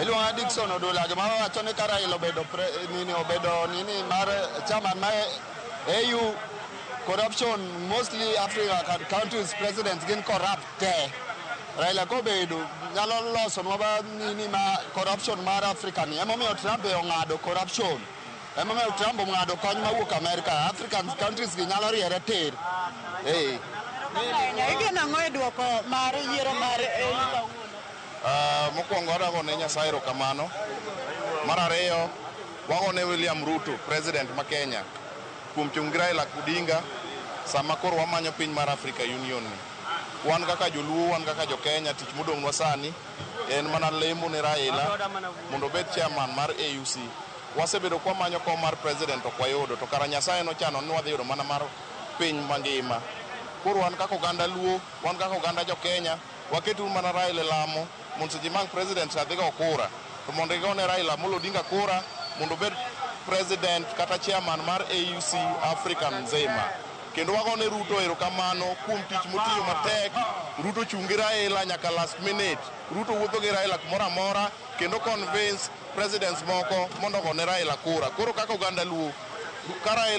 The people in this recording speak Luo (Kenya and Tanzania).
Iluonga Dickson Odula. Gima wacho ni ka Raila obedo nini, obedo nini mar chairman mar AU, corruption, mostly Africa countries presidents gin corrupt te. Raila kobedo nyalo losonwa ba nini ma corruption mar Africa ni. Emomiyo Trump e ong'ado corruption. Emomiyo Trump ong'ado kony mawuok America. African countries gi nyalo riere tir. Eh. Igeno ang'o e duoko mar yiero mar AU kawuono? Mokwongo adago ne Nyasaye erokamano. Mar ariyo, wago ne William Ruto, president ma Kenya, kuom chung' gi Raila Odinga sama koro wamanyo piny mar Africa Union ni. Wan kaka joluo, wan kaka jo Kenya, tich modong'nwa sani en mana lemo ne Raila mondo obed chairman mar AUC. Wasebedo kwamanyo kom mar president, ok wayudo, to kara Nyasaye nochano ni wadhi yudo mana mar piny mangima. Koro wan kaka oganda Luo, wan kaka oganda jo Kenya, waketu mana Raila e lamo mondo seche mang president cha dhi go kura to mondo gigone Raila Amolo Odinga kura mondo obed president kata chairman mar AUC Africa mzima. Kendo wagone Ruto erokamano kuom tich motiyo matek. Ruto chung' gi Raila nyaka last minute. Ruto wuotho gi Raila kumoro amora kendo convince presidents moko mondo ogone Raila kura. Koro kaka oganda Luo ka Raila